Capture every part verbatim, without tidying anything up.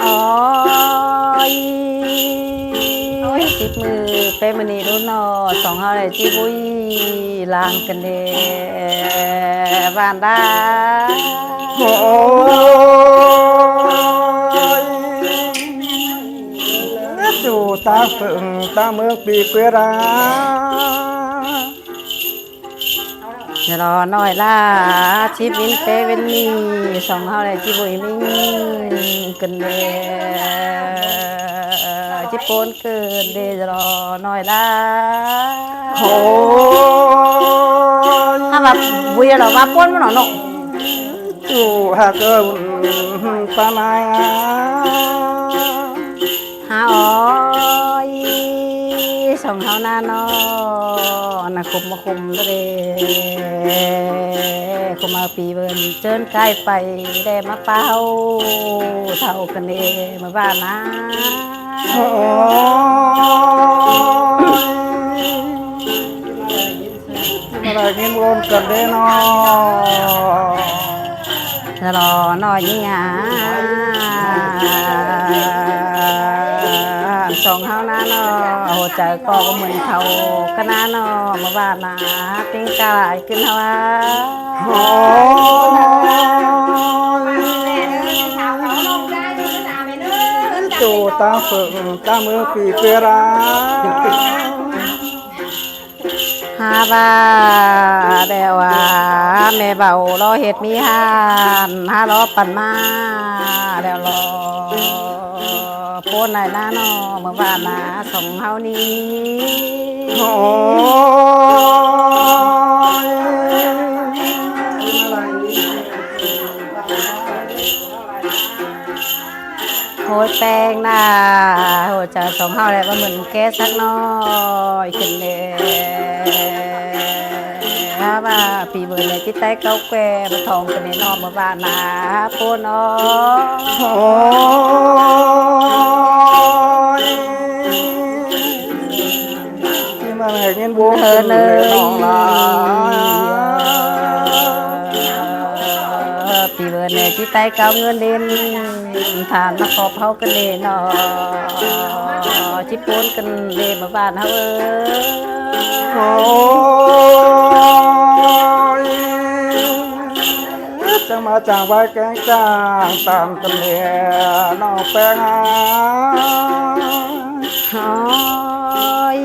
โอ้ย โอ้ย สิบมื้อไปมื้อนี้ดูเนาะ สองเฮาได้จิบุยล้างกันเด้ บ้านดา โอ้ย อยู่ตาเปิงตาเมืองปีเกวรา เดี๋ยวรอหน่อยล่ะ ชิปวินเปเวนนี่ สองเฮาเลยจิบุยมิงกันเลย จิโปนเกินเดยวรอหน่อยล่ะ โอ้ย ถ้าแบบบุยเราว่าป้นมันหน่อยเนาะ อยู่หากเอิ้นปานาย หาอ้อยสองเฮาหน้าน้อนะคุมมาคุมเด้คุมมาปีเวินเจิญกายไปได้มาเป้าเท่ากันเด้มาบ้านนะ โอ้ย มาได้ยินวนกันเด้เนาะ รอหน่อยนี่หาสองเฮานะเนาะ หัวใจก็เหมือนเขาก็นะเนาะ เมื่อวานนะปิ้งกาหลายขึ้นเฮาว่า โอ้ย สู่ตาเปิงตามือปีเปรา หาว่าแบบว่าแม่เบาเราเฮ็ดมีหานหาเราปั่นมาแล้วรอโพนในหน้าน้อเมื่อวานนะสองเฮานี้ โอ้ย โหยแปงหน้าโหยใจสองเฮาแหละว่าเหมือนแก้สักหน่อยขึ้นแน่ว่าปีเบิร์นในจิตใต้เก้าแก่มาทองกันในนอมมาบ้านนาโพนอโอ้ยที่มาแหกเงินวงเธอเนยน้องลาปีเบิร์นในจิตใต้เก้าเงินเด่น ทานมาขอเผากันเลยเนาะจิปูนกันเลยมาบ้านเฮาเอ้ยโอ้ยจังมาจางไว้แกงจางตามกันเลยน้องแป้งหาโอ้ย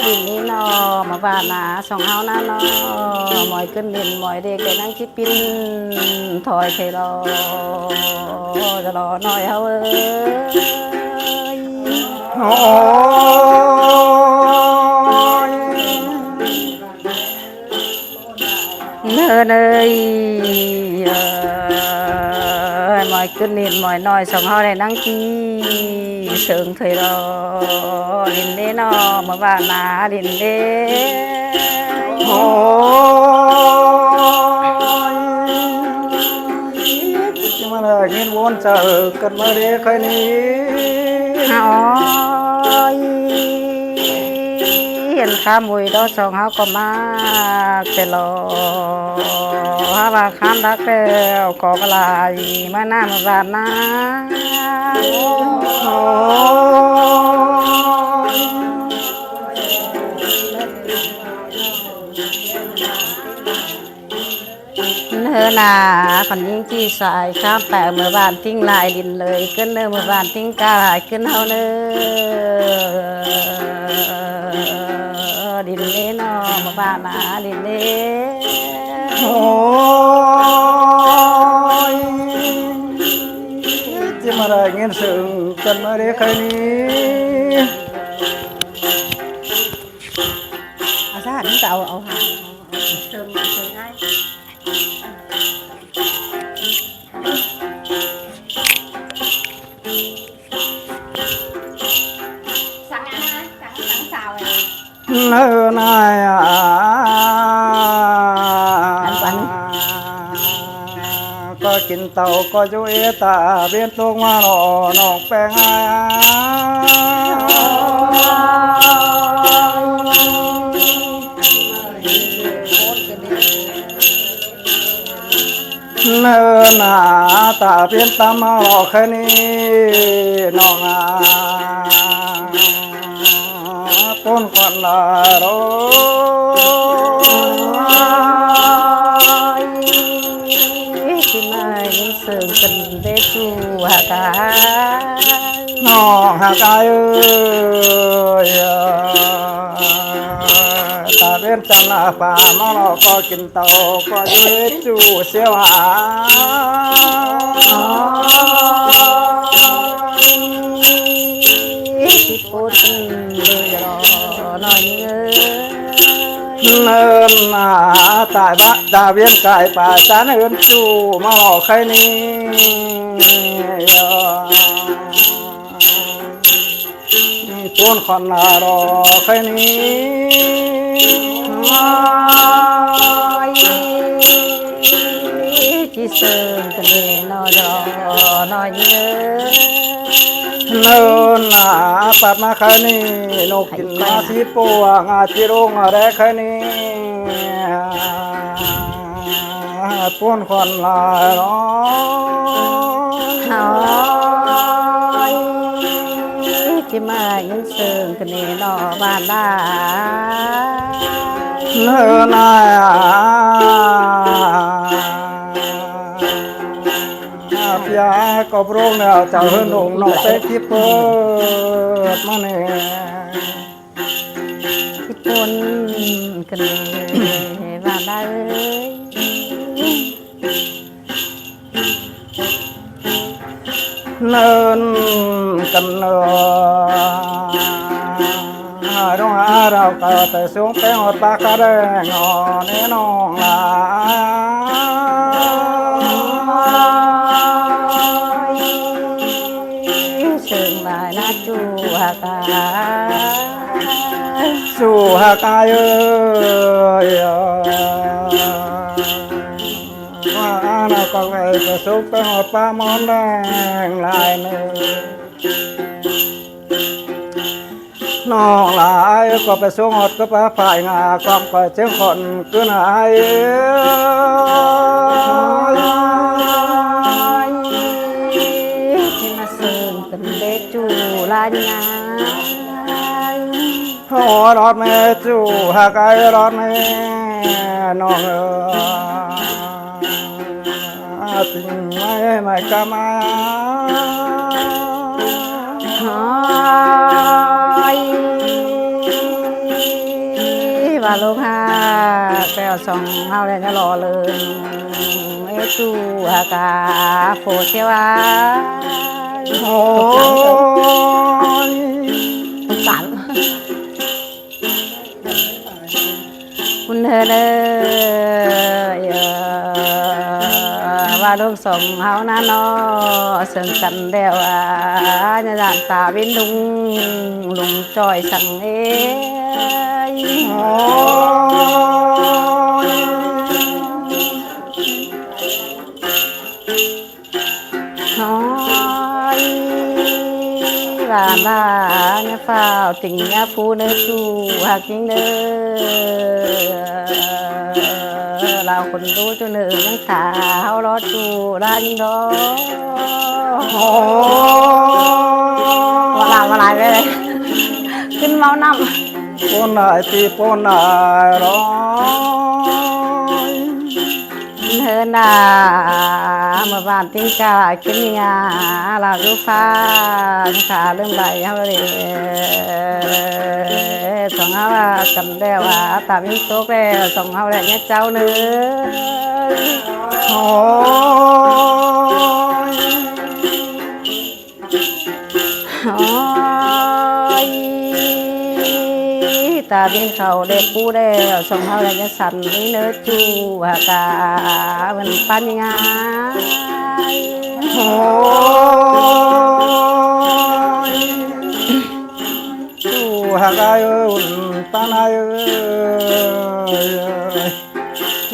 ดินนี้เนาะมาบ้านนาสองเฮานะเนาะหมอยขึ้นดินหมอยเด็กได้นั่งคิด ปินถอยไทยรอจะรอหน่อยเฮาเอ้ยโอ้ยเนินเอ้ยเอ้ยหมอยขึ้นนิดหมอยหน่อยสองเฮาได้นั่งตีเสิงไทยรอลินเด้นอเมื่อวานนาลินเด้ โอ้ยมาแล้วเงินวนเจอกันมาเด้ใครนี้โอ้ยเห็นข้ามบุยดอสองเฮาก็มากแต่รอถ้าว่าข้ามรักแล้วขอกระลายมาหน้ามาบาดนะโอ้ย เนินนาคนยิงขี้สายข้ามแปะเมื่อบ้านทิ้งลายดินเลยขึ้นเนินเมื่อบ้านทิ้งกาลายขึ้นเฮาเนินดินเล่นอเมื่อบ้านนาดินเล่โอ้ยจะมาได้เงินซื้อกันมาได้แค่นี้ เอาซะหันจะเอาเอาหาเติมเติมให้สั่งอาหารสั่งสั่งสาวเลยเออนายอ่ะอันปัน ก็กินเต่าก็อยู่เอตาเวียนตกมาหล่อน้องแป้งอ้าย เนินหนาตาเพี้ยนตามมาหลอกแค่นี้น้องอา ปนควันลาโรย ที่มายินเสียงกันได้จูหากา น้องหากาเอ้ย ตาเพี้ยนตามหน้าป่ามาหลอกก็กินเต่าก็อยู่จูเสียวหา ที่พูดถึงเลยรอหน่อยเอ้ย เนินหนาตายบะตาเวียนกายป่าจานเอินจูมาหลอกใครนี่ ปนควันลาดอกไข่นี้ จีเซิงกันเลยนอดอนอเยอะ เนินหนาปัดมาไข่นี้ นกกินมาสีปวงอาจีรงแรกไข่นี้ ปนควันลาดอก โอ้ย ที่มายินเสียงกันนี่นอบ้านได้ เนินหนาเปียกอบโรงเนี่ยเจ้าเฮือนหงนอกเต็กที่เปิดมาเนี่ย ที่ปนกันนี่บ้านได้เอ้ย เนินกันเนินดงหาเราก็แต่สูงไปหอดปากกาแดงอ่อนแน่นองหลาย เชิงหลายนะจูหากา สู่หากาเอ้ย ว่าอาณาก็ไปประสบไปหอดป่าหมอนแดงหลายเนิน น้องหลายก็ไปสูงหอดก็ไปฝ่ายงาความคอยเชียงคนขึ้นหาย ที่มาเซิงกันเดจูลายงา โอ้รอดแม่จูหากไอ้รอดแม่น้องเอ๋ย ติงไม่ไม่กะมา หอย ว่าลูกหาแปลวสองเฮาเลยจะรอเลย เอ้จูหากาโฟเทวา โอ้ย สงสาร คุณเธอเด้อเอ่อว่าลูกสองเฮานะเนาะเซิงกันแล้วอ่ะยานตาวินลุงลุงจอยสังเอ้ย โอ้ย น้อยว่ามาเนี่ยฟ้าวติ่งเนี่ยผู้เนื้อสู้หักยิ่งเด้อลาวคนรู้จุเนื้อยังสาวรอดจูร้านดอกโอ้ว่าลาวมาหลายเลยขึ้นเมาน้ำ ปนหายตีปนหายร้อย เฮินนาเมื่อวานติ้งกาขึ้นงาลาวยุฟ้าขาเริ่มไหลเฮาเลยสองเฮาว่ากันแล้วว่าตามิโตแปสองเฮาแหละเนี่ยเจ้าเนื้อโอ้ย โอ้ยตาบินเขาเด็กผู้แล้วสองเฮาแล้วจะสั่นนี่เนื้อจูหากามันปันงายโอ้ยจูหากาเอิ้นปันงายเอิ้น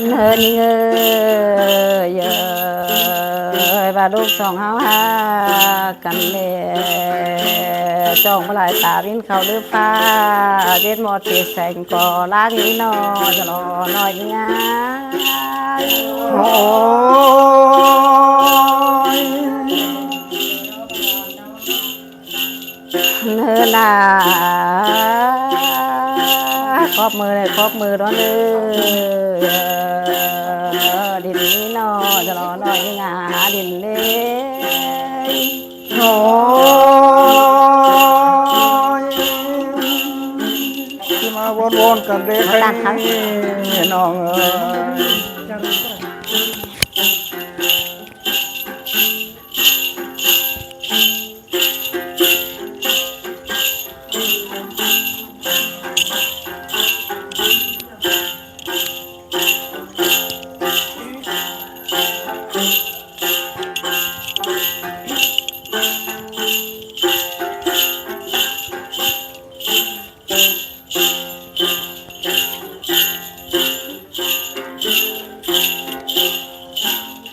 เนินเงยเยยว่าลูกสองเฮาหากันแลจ้องบ่หลายตาวินเขาหรือฟ้าเด็ดหมดที่แสงก่อล้างนี้นอจะรอหน่อยงาย โอ้ย เนินนา ขอบมือเลย ขอบมือร้อนเลย ดินนี้นอ จะรอหน่อยงา ดินเลย โอ้ย ที่มาวนๆกันเด้ มาตั้งครั้ง น้องเอ้ย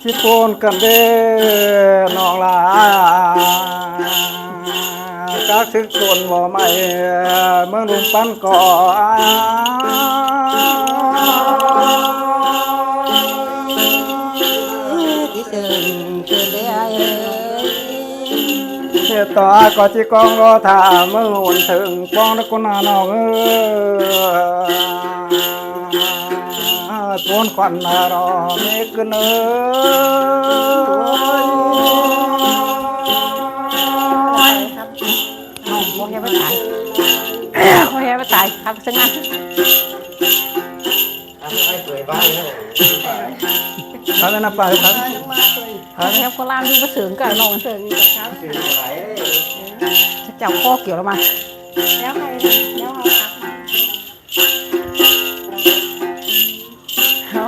ที่โปนกันเด้น้องหลา จักสิกโตนบ่ไหม เมืองลุงปันก่อ ที่เชิญเชิญได้เอ้ย เฮ็ดต่อก็สิกองรอถ้าเมืองโอนเถิงปองนะคุณน้าน้องเอ้ย โปนควันรอเมฆขึ้นเอ้ย น้องบ่แฮงบ่ตาย บ่แฮงบ่ตาย ครับ ซึ่งนั้น ครับ นั่นน่ะ ไปครับ ครับ แฮงโคราชอยู่บ่เถิงกับน้องเถิงกับครับ เจ้าข้อเกี่ยวแล้วมา แล้วใคร แล้วเอาครับ โอ้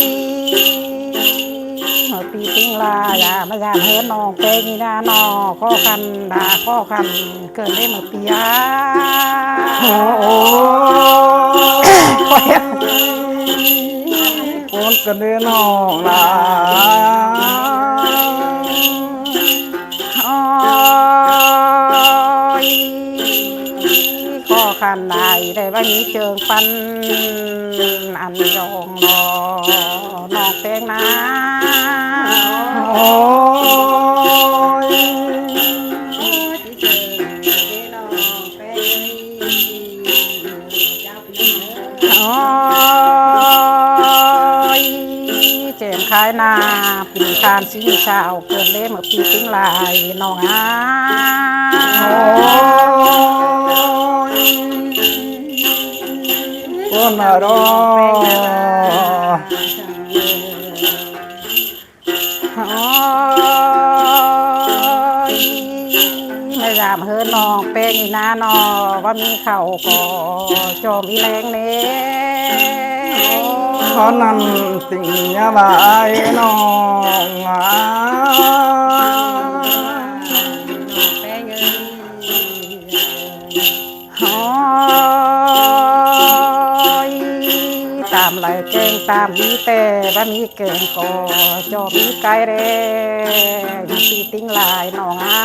ย เมื่อปีติงลา อย่ามายามเฮือนน้องแป้งนี่นะน้อ ข้อคันดา ข้อคันเกิดได้เมื่อปีอ่ะ โอ้ย โอนกันเด้น้องหลา โอ้ย ข้อคันใดได้ว่ามีเจิงปัน อันยองนอ น้องแป้งนะ โอ้ย โอ้ย เจ๋งคล้ายนา ปีทานสีสาวเกินเล่เมื่อปีติงลายน้องอ้า โอ้ย คนมารอ โอ้ย แม่ยามเฮือนน้องแป้งอีหน้าน้อ ว่ามีเขาก็จอมอีแรงเน่ ขอนั่นติ่งยาบายน้องอ่ะ น้องแป้งเอ้ย โอ้ย ตามไหลแกงตามมีแต่ว่ามีแกงก็จอมีไก่แดงปีติงหลายน้องอ้า